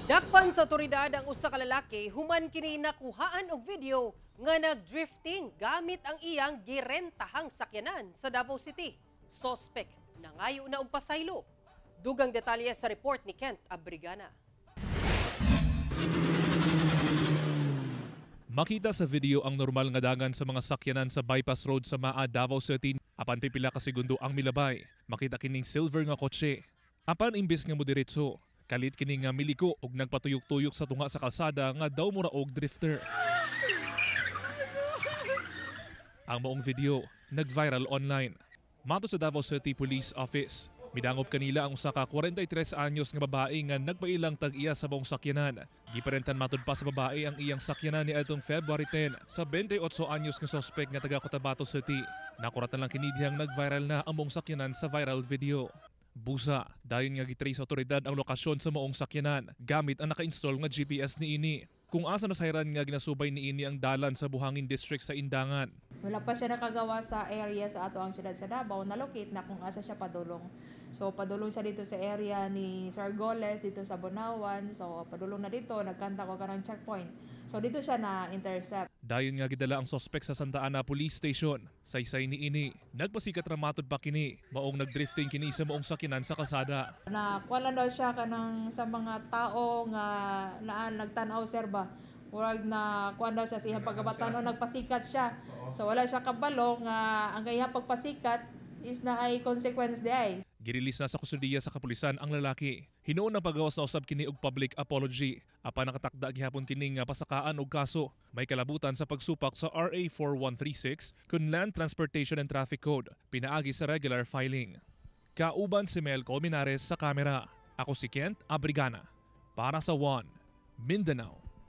Dakpan sa otoridad ang usa ka lalaki human kini nakuhaan og video nga nagdrifting gamit ang iyang girentahang sakyanan sa Davao City. Sospek nangayo na og pasaylo. Dugang detalye sa report ni Kent Abrigana. Makita sa video ang normal nga dangan sa mga sakyanan sa bypass road sa Maa, Davao City. Apan pipila ka segundo ang milabay. Makita kining silver nga kotse. Apan imbes nga modiretso, kalit kini nga miliko og nagpatuyok-tuyok sa tunga sa kalsada nga daw mura og drifter. Ang maong video nag-viral online. Matod sa Davao City Police Office, midangop kanila ang usa ka 43 anyos nga babae nga nagpailang tag-iya sa buong sakyanan. Giparentan matud pa sa babae ang iyang sakyanan ni adtong February 10 sa 28 anyos nga sospek nga taga Cotabato City. Nakuratan lang kini dihang nag-viral na ang buong sakyanan sa viral video. Busa, dayon nga gitrace sa otoridad ang lokasyon sa maong sakyanan gamit ang naka-install nga GPS niini. Kung asa nasayran nga ginasubay niini ang dalan sa Buhangin District sa Indangan. Wala pa siya nakagawa sa area sa ato ang siyudad sa Davao, nalocate na kung asa siya padulong. So padulong siya dito sa area ni Sir Goles, dito sa Bunawan. So padulong na dito, nagkanta ko kanang checkpoint. So dito siya na intercept. Dayon nga gidala ang sospek sa Santa Ana Police Station. Saysay ni ini, nagpasikat ra matud pa kini, maong nagdrifting kini sa maong sakyanan sa kalsada. Na kuan lang daw siya kanang sa mga tao nga naan nagtan-aw, sir, ba. Murag na kuan daw siya sa iyang pagkabatan o nagpasikat siya. So wala siya kabalo nga ang iyang pagpasikat is na ay consequence di ay. Girilis na sa kustudiya sa kapulisan ang lalaki. Hinuon ang pagawas na usab kini og public apology. Apan nakatakda gihapon kini nga pasakaan og kaso. May kalabutan sa pagsupak sa RA 4136 kun Land Transportation and Traffic Code, pinaagi sa regular filing. Kauban si Mel Colmenares sa kamera. Ako si Kent Abrigana. Para sa One, Mindanao.